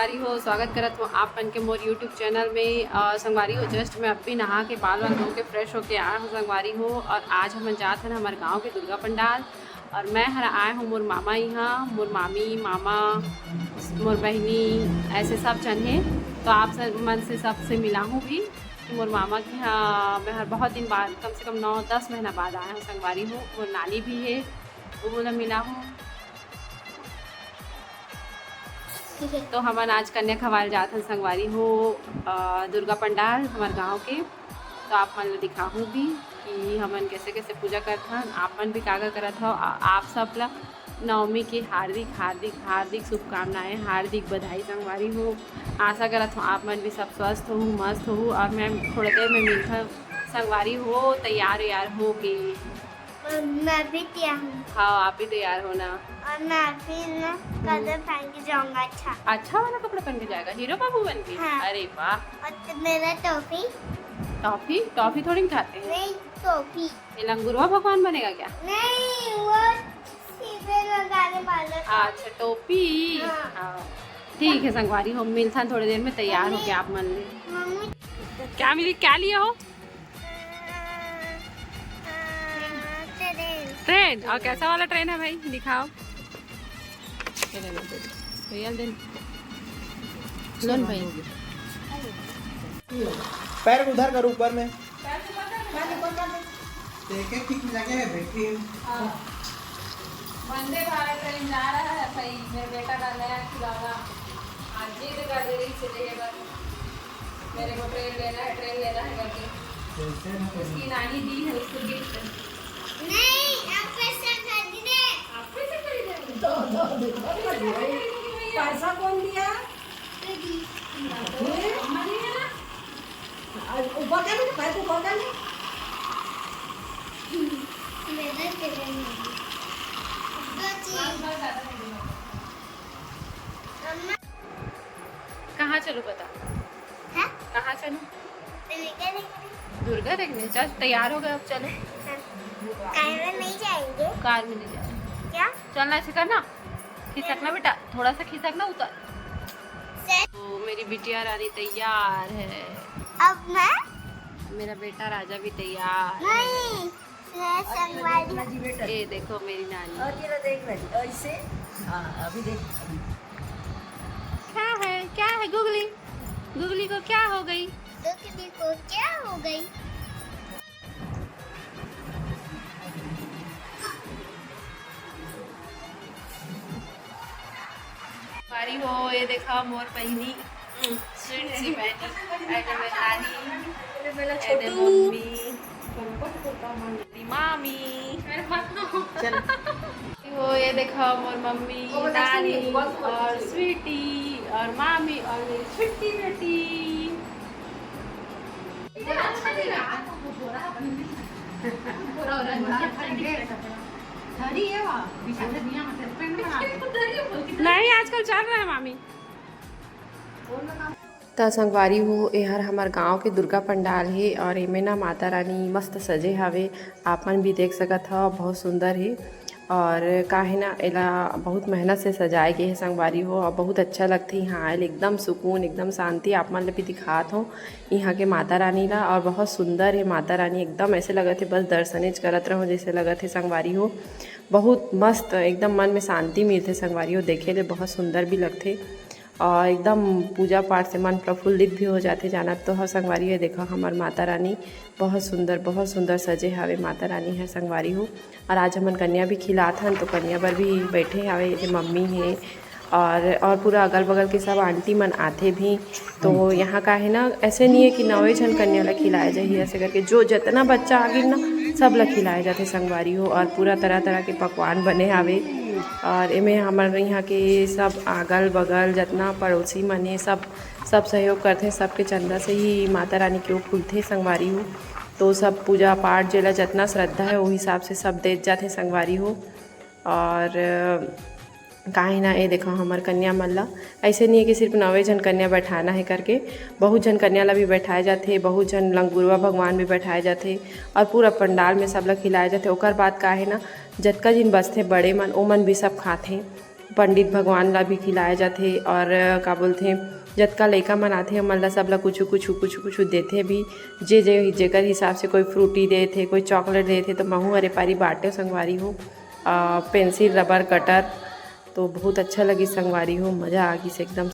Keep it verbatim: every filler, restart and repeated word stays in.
संगवारी हो, स्वागत करत हूँ आप मन के मोर YouTube चैनल में। अ, संगवारी हो, जस्ट मैं अभी नहा के, बाल वाल धो के, फ्रेश होके आए हूँ संगवारी हो। और आज हमन जात हन हमर गांव के दुर्गा पंडाल। और मैं हर आए हूँ मोर मामा यहाँ, मोर मामी, मामा, मोर बहिनी, ऐसे सब झन हे। तो आप सब मन से, सबसे मिला हूँ भी कि मोर मामा के यहाँ मैं हर बहुत दिन बाद, कम से कम नौ दस महीना बाद आए हूँ संगवारी हो। मोर नानी भी हे, वो बोला मिला हूँ। तो हमन आज कन्या खवाल जात हन संगवारी हो, अ, दुर्गा पंडाल हमर गांव के। तो आप मन ल दिखाहूँ भी कि हमन कैसे कैसे पूजा करत हन, आप मन भी का का करत हव, आ-, आप सब ल नवमी के हार्दिक हार्दिक हार्दिक शुभकामनाएं, हार्दिक बधाई संगवारी हो। आशा करत हूँ आप मन भी सब स्वस्थ हो, मस्त हो। और मैं थोड़ा देर में मिलता संगवारी हो, तैयार वैयार हो के। मैं भी तैयार हूँ। हाँ, आप भी तैयार हो ना। और मैं भी ना कपड़ा पहन के जाऊंगा। अच्छा, अच्छा वाला कपड़ा पहन के जाएगा, हीरो बाबू बन के? हाँ। अरे वाह। और मेरा टॉफी। टॉफी? टॉफी थोड़ी खाते हैं। नहीं, टॉफी। ये लंगुरवा भगवान बनेगा क्या? नहीं, वो सीधे लगाने वाला। अच्छा, टोपी। हाँ। हाँ। ठीक है संगवारी, हम मिलथन थोड़ी देर में, तैयार होके आप मन ले। मम्मी। क्या मिली, क्या लिए हो? ट्रेन। और कैसा वाला ट्रेन है भाई, दिखाओ। ये ले लो, दे दो। भैया दे। लो ना भाई। पैर उधर करो, ऊपर में। एक एक ठीक लगे है, बैठी है। हाँ। वंदे भारत ट्रेन जा रहा है भाई, मेरे बेटा का नया खिलौना। आज जिद कर रही से लेगा। मेरे को ट्रेन लेना है, ट्रेन लेना है करके। उसकी नानी दी है उसको गिफ्ट। नहीं, आप पैसा खरीदे। आप पैसा खरीदे? दो, दो, दो। पैसा कौन दिया? दीदी। अम्मा दिया ना? आज ऊपर कर ले, पैर को ऊपर कर ले। मेरा चैनल नहीं। दो चीज। बस, बस, ज्यादा नहीं दूंगा। अम्मा। कहाँ चलूँ बता? हाँ? कहाँ चलूँ? दुर्गा देखने। दुर्गा देखने? चल, तैयार हो गए, अब चलो। हाँ। कार में नहीं जाएंगे। कार में नहीं जाएंगे। क्या? चलना ऐसे करना, खिसकना बेटा, थोड़ा सा खिसकना, उतर। तो मेरी बिटिया रानी तैयार है। अब मैं? मेरा बेटा राजा भी तैयार है। नहीं। ये संगवारी। ये देखो मेरी नानी। और ये लो देख भाई, ऐसे। हाँ, अभी देख, अभी। क्या है, क्या है गुगली? गुगली को क्या हो गई? गुगली को क्या हो गई? संगवारी हो, ये देखा मोर बहिनी, हम्म, स्वीट सी बहिनी, ये दे मेरी नानी, ये दे मम्मी, मेरी मामी। चल। हो, ये देखा मोर मम्मी, नानी और स्वीटी और मामी और मेरी छुट्टी बेटी। नहीं, आजकल चल रहा है मामी। त संगवारी हो, एहर हमर गांव के दुर्गा पंडाल हे और एमे ना माता रानी मस्त सजे हवे, आप मन भी देख सकत हव, बहुत सुंदर हे। और का हे ना, एला बहुत मेहनत से सजाए गे हे संगवारी हो, और बहुत अच्छा लगथे इहाँ आए ले, एकदम सुकून, एकदम शांति। आप मन ल भी दिखात हव इहाँ के माता रानी ला, और बहुत सुंदर हे माता रानी, एकदम ऐसे लगत हे बस दर्शनेच करत रहो जैसे लगत हे संगवारी हो। बहुत मस्त, एकदम मन में शांति मिलथे संगवारी हो, देखे ले बहुत सुंदर भी लगथे। और एकदम पूजा पाठ से मन प्रफुल्लित भी हो जाथे। जानत तो हव संगवारी हो, देखो हमर माता रानी बहुत सुंदर, बहुत सुंदर सजे हवे माता रानी हर संगवारी हो। और आज हमन कन्या भी खिलात हन, तो कन्या बर भी बैठे हवे, ये मम्मी हे और, और पूरा अगल बगल के सब आंटी मन आथे भी। तो यहाँ का हे ना, ऐसे नहीं है कि नौवे झन कन्या ला खिलाए जाही, ऐसे करके जो जितना बच्चा आगे ना, सब ला खिलाए जाथे संगवारी हो। और पूरा तरह तरह के पकवान बने हवे। और एमे हमर यहाँ के सब अगल बगल जतना पड़ोसी मन हे, सब, सब सहयोग करथे, सबके चंदा से ही माता रानी के वो खुलथे संगवारी हो। तो सब पूजा पाठ जेला जतना श्रद्धा है, वो हिसाब से सब देत जाथे संगवारी हो। और का हे ना, ये देखो हमर कन्या मन ला, ऐसे नहीं है कि सिर्फ नौवे झन कन्या बैठाना है करके, बहुत झन कन्या ला भी बैठाए जाथे, बहुत झन लंगुरवा भगवान भी बैठाए जाथे और पूरा पंडाल में सब ला खिलाए जाथे। ओकर बाद का हे ना, जतका जिन बसथे बड़े मन, ओमन भी सब खाथे। पंडित भगवान ला भी खिलाए जाथे। और का बोलथे, जतका लइका मन आथे, हमन ला सब ला कुछु कुछु कुछु कुछु देथे भी। जे जे जेकर हिसाब से कोई फ्रूटी देथे, कोई चॉकलेट देथे, तो महू हरे पारी बांटे संगवारी हो। पेंसिल, रबर, कटर, तो बहुत अच्छा लगिस संगवारी हो, मजा आ गिस एकदम।